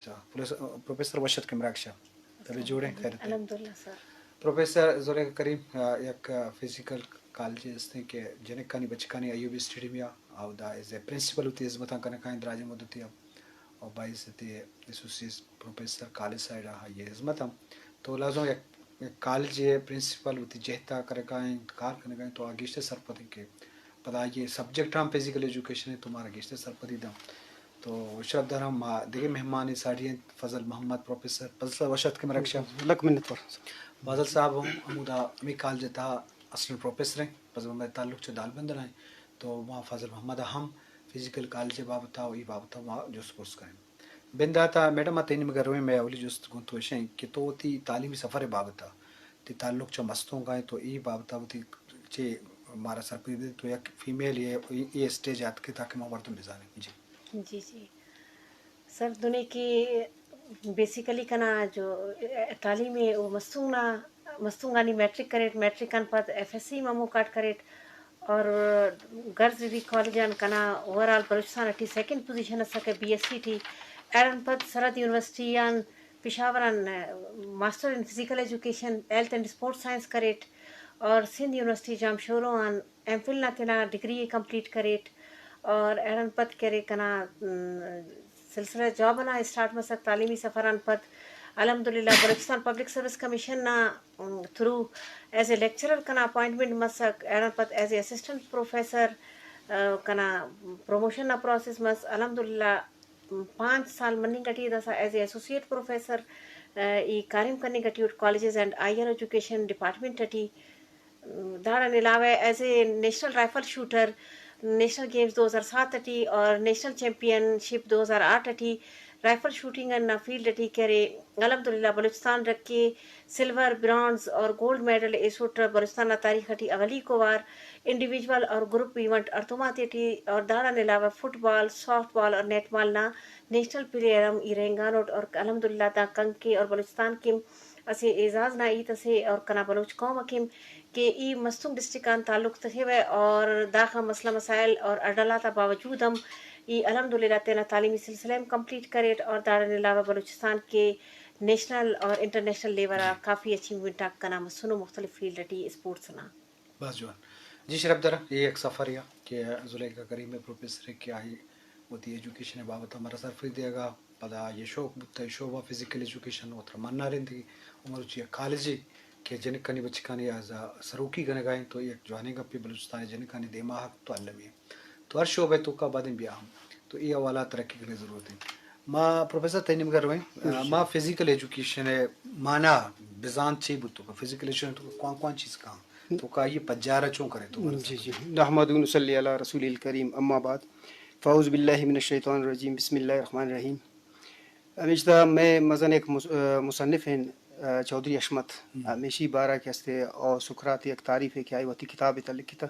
اچھا، پروفیسر، پروفیسر وش اتکے مراگش ءَ۔ تبے جوڑ ئے، خیر ات ئے؟ الحمدللہ سر۔ پروفیسر زلیخا کریم، آ، یک، آ، فزیکل کالجے ہستیں کہ جنکانی بچکانی ایوبی اسٹیڈیم ءَ، اودا ایز اے پرنسپل وتی ہزمتاں کنگا ایں دراجیں مدتے ءَ، اور باعث ایسوسیٹ پروفیسر کالج سائیڈ ءَ آئی ءِ ہزمت ہم۔ تو لازم یک، یک کالج ءِ پرنسپل وتی جہت ءَ کنگا ایں، کار کنگا ایں، تو آ گیشتر سرپد ایں کہ پدا آئی ءِ سبجیکٹ ہم فزیکل ایجوکیشن ایں، تو مارا گیشتر سرپدی داں۔ تو شرپ داراں ما دگہ مہمانے ساڑی ایں، فضل محمد پروفیسر۔ فضل صاحب وش اتکے مراگش ءَ۔ لک منت وار۔ فضل صاحب ہم ہمودا ہمے کالج ءِ تہا اسسٹنٹ پروفیسر ایں، بس مئے تعلق چہ دالبند ءَ ایں۔ تو ما فضل محمد ءَ ہم فزیکل کالج ءِ بابت ءَ و اے بابت ءَ ما جست پرس کنیں۔ بندات ءَ میڈم، ما تئی نیمگ ءَ رویں، مئے اولی جست گوں تو اش ایں کہ تو وتی تعلیمی سفر ءِ بابت ءَ، تئی تعلق چہ مستونگ ءَ ایں، تو اے بابت ءَ وتی چے مارا سرپدی دے، تو یک فیمیل اے، اے اسٹیج ءَ اتکے تاکہ ما مردم بزانیں۔ جی۔ جی، جی۔ سر، دنے کہ بیسیکلی کنا جو تعلیمی و مستونگ نا، مستونگانی میٹرک کریٹ، میٹرک آن پد ایف ایس سی ما موکاٹ کریٹ، اور گرلز ڈگری کالج آن کنا اوور آل بلوچستان ٹی سیکنڈ پوزیشن اسکہ بی ایس سی ٹی۔ ایران پد سرحد یونیورسٹی آن پشاور آن ماسٹر ان فزیکل ایجوکیشن، ہیلتھ اینڈ اسپورٹس سائنس کریٹ، اور سندھ یونیورسٹی جامشورو آن ایم فل نا تینا ڈگری ءِ کمپلیٹ کریٹ، اور ایران پد کہ ارے کنا، م، سلسلہ جاب انا اسٹارٹ مسک تعلیمی سفر آن پد۔ الحمدللہ بلوچستان پبلک سروس کمیشن نا، م، تھرو ایز اے لیکچرر کنا اپوائنٹمنٹ مسک، ایران پد ایز اے اسسٹنٹ پروفیسر، آ، کنا پروموشن نا پروسیس مس۔ الحمدللہ پانچ سال مننگ ٹی داسا ایز اے ایسوسیٹ پروفیسر، آ، ای کاریم کننگ ٹی اٹ کالجز اینڈ ہائیر ایجوکیشن ڈپارٹمنٹ ٹی۔ داڑان علاوہ ایز اے نیشنل رائفل شوٹر نیشنل گیمز دو ہزار سات ٹی اور نیشنل چیمپئن شپ دو ہزار آٹھ ٹی رائفل شوٹنگ نا فیلڈ ٹی کہ ارے الحمدللہ بلوچستان رکھ کے سلور، برانز اور گولڈ میڈل ایسوٹ بلوچستان نا تاریخ ٹی اولیکو وار انڈیویجول اور گروپ ایونٹ ہڑتوم آتے ٹی اور داڑان علاوہ فٹ بال، سافٹ بال اور نیٹ بال نا نیشنل پلیئر ہم ای رہینگانٹ اور الحمدللہ دا کنکے اور بلوچستان کے اسہ اعزاز نا ہیت اسے اور کنا بلوچ قوم اکیم کہ ای مستونگ ڈسٹرکٹ آن تعلق تخوہ اور داخہ مسئلہ مسائل اور اڈل آتا باوجود ہم ای الحمدللہ تینا تعلیمی سلسلہ ہم کمپلیٹ کریٹ اور داڑان علاوہ بلوچستان کے نیشنل اور انٹرنیشنل لیول آ جی۔ کافی اچیومنٹ آک کنا مسنو مختلف فیلڈ ٹی اسپورٹس نا۔ باز جوان۔ جی شرپ دار، اے یک سفرے آ کہ زلیخا کریم ءِ پروفیسر ءِ کہ آئی وتی ایجوکیشن ءِ بابت ءَ مارا سرپدی دیگ ءَ، پدا آئی ءِ شوق بوت، اے شعبہ فزیکل ایجوکیشن وترا منارندگی، و مروچی یک کالجے کہ جنکانی بچکانی آ سروکی کنگ ءَ انت، تو یک جوانیں گپے بلوچستان ءِ جنکانی دیما حق تو المی انت۔ تو ہر شعبہ ءِ توکا بادیں بیا ہم تو اے حوالہ ءَ ترقی کنگ ءِ ضرورت انت۔ ما پروفیسر تئی نیمگ ءَ رویں، جی۔ ما فزیکل ایجوکیشن ءِ معنی بزانت چے بوت؟ تو فزیکل ایجوکیشن تو کون کون چیز کاں؟ تو کا یہ پجارہ چون کرے تو؟ جی، جی۔ نحمد و نصلی علی رسول الکریم، اما بعد۔ فاعوذ باللہ من الشیطان الرجیم، بسم اللہ الرحمن الرحیم۔ ہمیشہ میں مزن ایک مص-، آ، مصنف ہیں، آ، چودھری اشمت۔ ہم۔ ہمیشی بارہ کے استے اور سقراط ایک تعریف ہے کہ آئی وتی کتاب تلکتا۔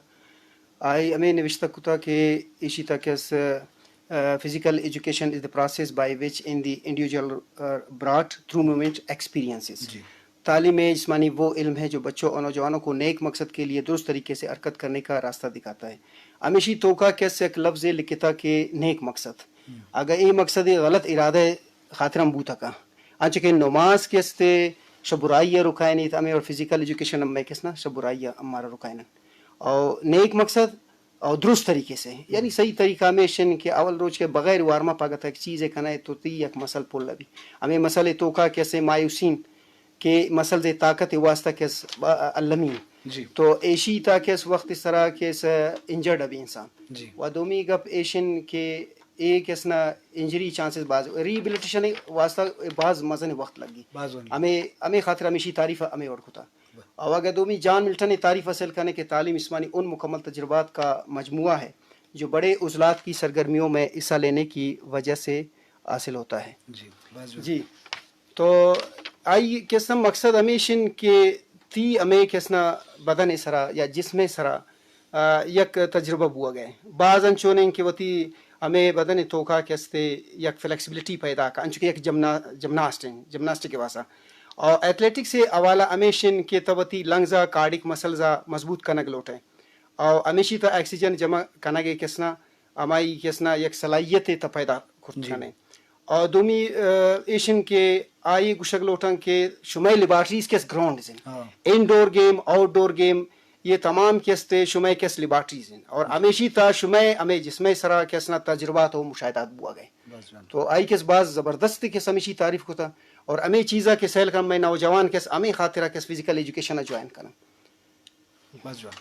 آئی ہمے نوشتہ کتا کہ ایشی تک اس، آ، physical education is the process by which in the individual, آ، brought through movement experiences۔ جی۔ تعلیم جسمانی وہ علم ہے جو بچوں اور نوجوانوں کو نیک مقصد کے لیے درست طریقے سے حرکت کرنے کا راستہ دکھاتا ہے۔ ہمیشی توکا کہ اس ایک لفظ لکھتا کہ نیک مقصد۔ ہم۔ اگر اے مقصد غلط ارادہ خاطر ہم بوتا کا۔ انچو کہ نماز کہ استے شبرائی رکائنیت، ہمیں اور فزیکل ایجوکیشن ہم میں کس نا شبرائی ہمارا رکائنن۔ اور نیک مقصد اور درست طریقے سے، یعنی صحیح طریقہ ہمیش انت کہ اول روچ کے بغیر وارم اپ اگہ تہ یک چیزے کنئے تو تئی یک مسل پل بی۔ ہمے مسل توکا کہ اسے مایوسین کہ مسل زے طاقت واسطہ کہ اس با-، المی۔ جی۔ تو ایشی تا کہ اس وقت اس طرح کہ اس انجرڈ ابی انسان۔ جی۔ و دومی گپ ایشن کہ اے کہ اس نا انجری چانسز باز، ریہیبلیٹیشن واسطہ باز مزن وقت لگی۔ باز وقت۔ ہمے، ہمے خاطر ہمیشی تعریف ہمے وڑ کتا۔ اور اگہ دومی جان ملٹن تعریف حاصل کرنے کہ تعلیم جسمانی ان مکمل تجربات کا مجموعہ ہے جو بڑے عضلات کی سرگرمیوں میں حصہ لینے کی وجہ سے حاصل ہوتا ہے۔ جی، باز جوان۔ جی۔ تو آئی کس نا مقصد ہمیش انت کہ تی ہمے کس نا بدن سرا یا جسم سرا، آ، یک تجربہ بوگ ء۔ باز انچون انت کہ وتی ہمے بدن توکا کہ استے یک فلیکسیبلٹی پیدا کا، انچو کہ یک جمنا-، جمناسٹ انت، جمناسٹک واسا۔ اور ایتھلیٹکس حوالہ ہمیش انت کہ تو وتی لنگز ء، کارڈک مسلز ء مضبوط کنگ لوٹ ئے۔ اور ہمیشی تو آکسیجن جمع کنگ ء کس نا، ہمائی کس نا یک صلاحیت ء تو پیدا کرت جی۔ کنے۔ اور دومی ایشن کہ آئی گوشگ لوٹاں کہ شمئے لیبارٹریز کس گراؤنڈز ہیں، انڈور گیم، آؤٹ ڈور گیم، یہ تمام کس تے شمئے کس لیبارٹریز ہیں، اور ہمیشی تا شمئے ہمیں جسمے سرا کس نا تجربات و مشاہدات بوا گئے۔ تو آئی کس باز زبردست کس ہمیشی تعریف کتا، اور ہمیں چیزا کہ سیل کم میں نوجوان کس ہمیں خاطرہ کس فزیکل ایجوکیشن جوائن کنا۔ بس جوان۔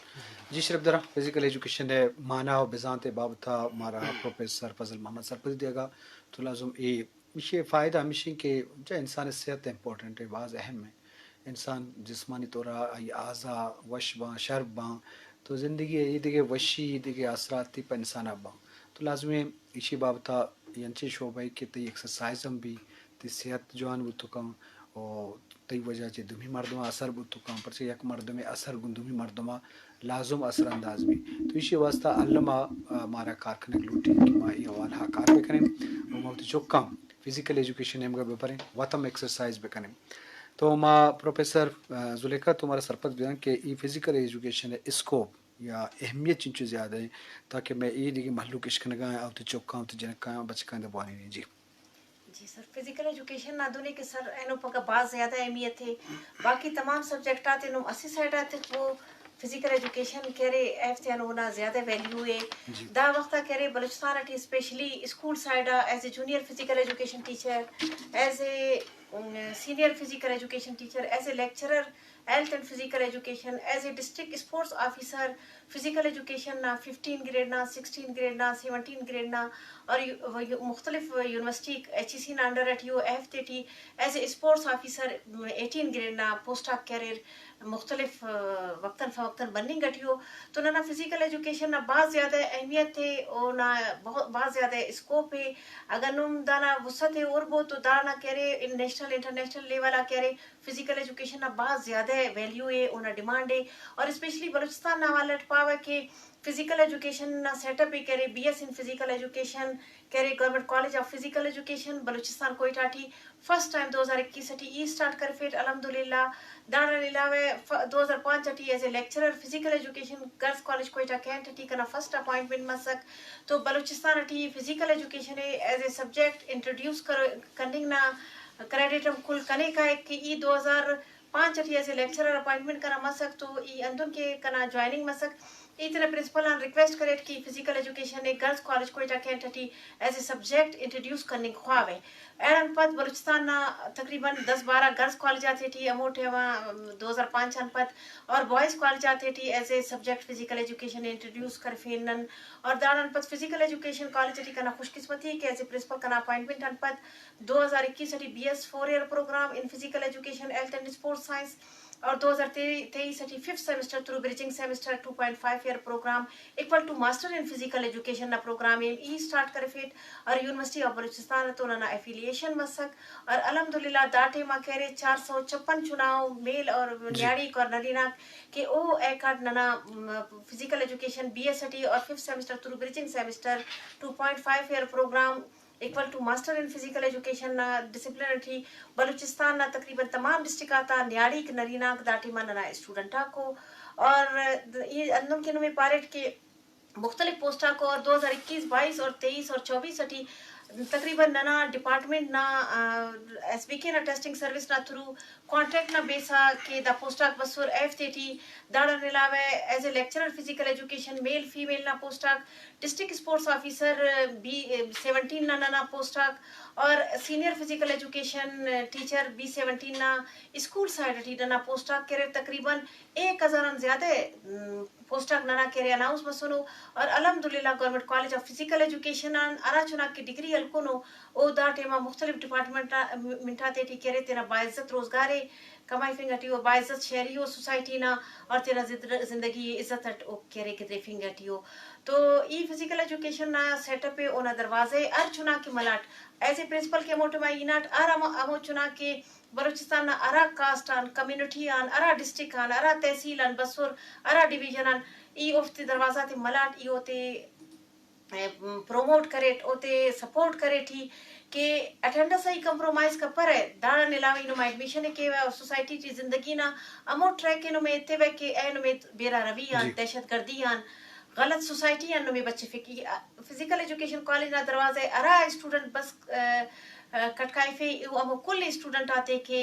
جی شرف درا، فزیکل ایجوکیشن ءِ معنی و بزانت ءِ بابت ءَ مارا پروفیسر فضل محمد سرپدی دیگا۔ تو لازم اے ایشی فائدہ ہمیشی کہ جا انسان صحت امپورٹنٹ ہے، باز اہم ہے۔ انسان جسمانی طور آئی اعضا وش باں، شر باں، تو زندگی ءِ اے دگہ وشی، اے دگہ اثرات پہ انسان ءَ باں۔ تو لازم ہے ایشی بابت ءَ انچیں شعبہ کہ تئی ایکسرسائز ہم بی، تئی صحت جوان بوت کن، و تئی وجہ چہ دومی مردماں اثر بوت کن، پرچہ یک مردمے اثر گوں دومی مردماں لازم اثر انداز بی۔ تو ایشی واسطہ الما، آ، مارا کار کنگ لوٹی کہ ما اے حوالہ کار بکنیں و ما وتی چکاں فزیکل ایجوکیشن نیمگا ببریں، وت ہم ایکسرسائز بکنیں۔ تو ما پروفیسر، آ، زلیخا تو مارا سرپد بدن کہ ای فزیکل ایجوکیشن اسکوپ یا اہمیت چنچو زیادہ ہیں، تاکہ میں اے دگہ مہلوک اشکنگا ہیں، وتی چکاں، وتی جنکاں، بچکاں دبوانی نہیں۔ جی۔ جی سر، فزیکل ایجوکیشن نا دنیا کہ سر اینو پگہ باز زیادہ اہمیت ہے۔ باقی تمام سبجیکٹ آتے نم اسی سائیڈ آتے وہ فزیکل ایجوکیشن کرے ایف تے انو نا زیادہ ویلیو ہے۔ جی۔ دا وقت کرے بلوچستان اٹی اسپیشلی اسکول سائیڈ آ ایز اے جونیئر فزیکل ایجوکیشن ٹیچر، ایز اے سینئر فزیکل ایجوکیشن ٹیچر، ایز اے لیکچرر، ہیلتھ اینڈ فزیکل ایجوکیشن، ایز اے ڈسٹرکٹ اسپورٹس آفیسر، فزیکل ایجوکیشن نا ففٹین گریڈ نا، سکسٹین گریڈ نا، سیونٹین گریڈ نا، اور یو-، و یو-، مختلف یونیورسٹی ایچ ای سی نا انڈر اٹی او ایف تے ٹی ایز اے اسپورٹس آفیسر ایٹین گریڈ نا پوسٹ آک کریر، مختلف، آ، وقتاً فوقتاً بننگ اٹی او۔ تو ننا فزیکل ایجوکیشن نا باز زیادہ اہمیت ہے، اونا بہت، باز زیادہ اسکوپ ہے۔ اگر نم دانا وسعت ہے اور بہت تو دانا کرے نیشنل انٹرنیشنل لیول آ کرے، فزیکل ایجوکیشن نا باز زیادہ ویلیو ہے، اونا ڈیمانڈ ہے، اور اسپیشلی بلوچستان نا حوالہ اٹ پاوہ کہ فزیکل ایجوکیشن نا سیٹ اپ ء کرے، بی ایس ان فزیکل ایجوکیشن کرے، گورنمنٹ کالج آف فزیکل ایجوکیشن بلوچستان کوئٹہ ٹی فرسٹ ٹائم دو ہزار اکیس ٹی ای اسٹارٹ کرفیٹ، الحمدللہ۔ داڑان علاوہ ف-، دو ہزار پانچ ٹی ایز اے لیکچرر فزیکل ایجوکیشن گرلز کالج کوئٹہ کینٹ ٹی کنا فرسٹ اپوائنٹمنٹ مسک۔ تو بلوچستان ٹی فزیکل ایجوکیشن ء ایز اے سبجیکٹ انٹروڈیوس کر-، کننگ نا کریڈٹ ہم کل کنے کائک کہ ای دو ہزار پانچ ٹی ایز اے لیکچرر اپوائنٹمنٹ کنا مسک، تو ای اندن کہ کنا جوائننگ مسک، ای تینا پرنسپل آن ریکویسٹ کریٹ کہ فزیکل ایجوکیشن ء گرلز کالج کوئٹہ کینٹ ٹی ایز اے سبجیکٹ انٹروڈیوس کننگ خواوہ۔ ایڑان پد بلوچستان نا تقریباً دس بارہ گرلز کالج آتے ٹی ہمو ٹائم آ، دو ہزار پانچ آن پد اور بوائز کالج آتے ٹی ایز اے سبجیکٹ فزیکل ایجوکیشن انٹروڈیوس کرفین نن، اور داڑان پد فزیکل ایجوکیشن کالج ٹی کنا خوش قسمتی کہ ایز اے پرنسپل کنا اپوائنٹمنٹ آن پد دو ہزار اکیس ٹی بی ایس فور ایئر پروگرام ان فزیکل ایجوکیشن، ہیلتھ اینڈ اسپورٹس سائنس، اور دو ہزار تیئیس ٹی ففتھ سیمسٹر تھرو بریجنگ سیمسٹر ٹو پوائنٹ فائیو ایئر پروگرام اکول ٹو ماسٹر ان فزیکل ایجوکیشن نا پروگرام ایم ای اسٹارٹ کرفیٹ، اور یونیورسٹی آف بلوچستان تو ننا ایفیلیشن مسک، اور الحمدللہ دا ٹائم آ کہ ارے چار سو چھپن چناؤ میل اور نیاڑیک اور نریناک کہ او ایکاٹ ننا، م، فزیکل ایجوکیشن بی ایس ٹی اور ففتھ سیمسٹر تھرو بریجنگ سیمسٹر ٹو پوائنٹ فائیو ایئر پروگرام اکول ٹو ماسٹر ان فزیکل ایجوکیشن نا ڈسپلن ٹی بلوچستان نا تقریباً تمام ڈسٹرکٹ آتا نیاڑیک نریناک دا ٹائم آ ننا اسٹوڈنٹ آکو۔ اور ای ہندن کہ نمے پاریٹ کہ مختلف پوسٹ آکو اور دو ہزار اکیس بائیس اور تیئیس اور چوبیس ٹی تقریباً ننا ڈپارٹمنٹ نا، آ، ایس بی کے نا ٹیسٹنگ سروس نا تھرو کانٹریکٹ نا بیس آ کہ دا پوسٹ آک بسر ایف تے ٹی۔ داڑان علاوہ ایز اے لیکچرر فزیکل ایجوکیشن میل فیمیل نا پوسٹ آک، ڈسٹرکٹ اسپورٹس آفیسر بی سیونٹین نا ننا پوسٹ آک، اور سینئر فزیکل ایجوکیشن ٹیچر بی سیونٹین نا اسکول سائیڈ ٹی ننا پوسٹ آک کریر۔ تقریباً ایک ہزار آن زیادہ، م، پوسٹ آک ننا کہ ارے اناؤنس مسنو، اور الحمدللہ گورنمنٹ کالج آف فزیکل ایجوکیشن آن ہرا چناک کہ ڈگری ہلکنو، او دا ٹائما مختلف ڈپارٹمنٹ آ-، منٹ آتے ٹی کہ ارے تینا باعزت روزگار ء کمائفنگ ٹی او، باعزت شہری او سوسائٹی نا، اور تینا زند-، زندگی عزت اٹ او کہ ارے گدریفنگ ٹی او۔ تو ای فزیکل ایجوکیشن نا سیٹ اپ ء اونا دروازہ ء ہر چناک کہ ملاٹ، ایز اے پرنسپل کہ ہمو ٹائما ای ناٹ ہر ہمو، ہمو چناک کہ بلوچستان نا ہرا کاسٹ آن، کمیونٹی آن، ہرا ڈسٹرکٹ آن، ہرا تحصیل آن بسر، ہرا ڈویژن آن، ای اوفتے دروازہ تے ملاٹ، ای اوتے، اے، پروموٹ کریٹ، اوتے سپورٹ کریٹ ہی کہ اٹینڈنس آئی کمپرومائز کپرہ، داڑان علاوہ ای نما ایڈمیشن ء کیوہ اور سوسائٹی ٹی زندگی نا ہمو ٹریک ء نمے ایتیوہ کہ اے نمے بیرہ روی آن، جی۔ دہشت گردی آن، غلط سوسائٹی آن نمے بچفک۔ ای، آ، فزیکل ایجوکیشن کالج نا دروازہ ء ہرا اسٹوڈنٹ بس، آ، کٹکائفے او ہمو کل اسٹوڈنٹ آتے کہ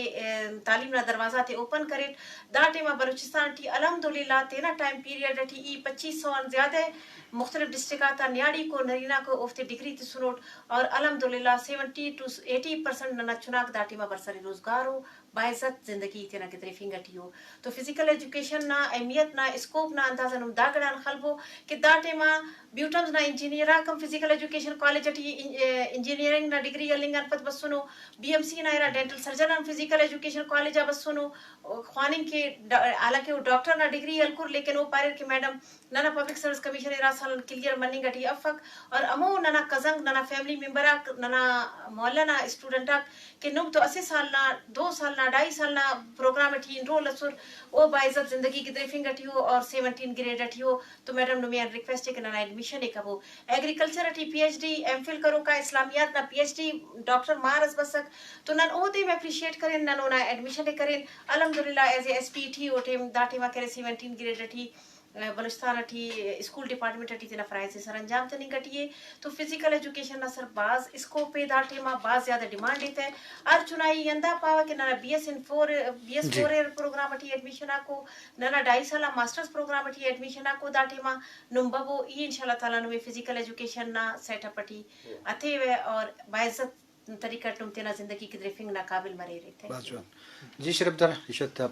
تعلیم نا دروازہ تے اوپن کریٹ۔ دا ٹائما بلوچستان ٹی الحمدللہ تینا ٹائم پیریڈ ٹی ای پچیس سو آن زیادہ مختلف ڈسٹرکٹ آتا نیاڑی کو نرینہ کو اوفتے ڈگری تسنوٹ، اور الحمدللہ سیونٹی ٹو ایٹی پرسنٹ ننا چناک دا ٹائما برسر روزگار ہو، باعزت زندگی تینا گدریفنگ ٹی ہو۔ تو فزیکل ایجوکیشن نا اہمیت نا اسکوپ نا اندازہ نم دا گڑان خلبو کہ دا ٹائما بیوٹمز نا انجینئر آک ہم فزیکل ایجوکیشن کالج ٹی انجینئرنگ نا ڈگری ہلنگ آن پد بسنو۔ بی ایم سی نا ارا ڈینٹل سرجن ہم فزیکل ایجوکیشن کالج آ بسنو، خواننگ کہ حالانکہ او ڈاکٹر نا ڈگری ہلکر، لیکن او پاریر کہ میڈم ننا پبلک سروس کمیشن ارا سال کلیئر مننگ ٹی افک، اور ہمو ننا کزنگ، ننا فیملی ممبر آک، ننا محلہ نا اسٹوڈنٹ آک کہ نم تو اسہ سال نا، دو سال نا، ڈھائی سال نا پروگرام ٹی انرول اسر، او باعزت زندگی گدریفنگ ٹی ہو اور سیونٹین گریڈ ٹی ہو۔ تو میڈم نمے آن ریکویسٹ ہے کہ ننا ایڈمیشن ہے کبو۔ ایگریکلچر ٹی پی ایچ ڈی، ایم فل کروکا، اسلامیات نا پی ایچ ڈی، ڈاکٹر مار اس بسک۔ تو نن او ٹائم اپریشیٹ کرین، نن اونا ایڈمیشن ہے کرین۔ الحمدللہ ایز اے ایس پی ٹی او ٹائم دا ٹائما کرے سیونٹین گریڈ ٹی بلوچستان ٹی اسکول ڈیپارٹمنٹ ٹی تینا فرائض سر انجام تننگ ٹی ہے۔ تو فزیکل ایجوکیشن نا سر بھاز اسکوپ ہے، دا ٹائما بھاز زیادہ ڈیمانڈ ایت ہے۔ ہر چنائی ہندا پاوہ کہ ننا بی ایس ان فور، بی ایس جی۔ فور ایئر پروگرام ٹی ایڈمیشن آکو، ننا ڈھائی سال ماسٹرز پروگرام ٹی ایڈمیشن آکو، دا ٹائما نم ببو ای انشاءاللہ تعالی نمے فزیکل ایجوکیشن نا سیٹ اپ ٹی ہتیوہ اور باعزت طریقہ ٹی نم تینا زندگی گدریفنگ نا قابل مریرے۔ تھینک یو۔ بھاز جوان۔ جی شرفدار، ایشت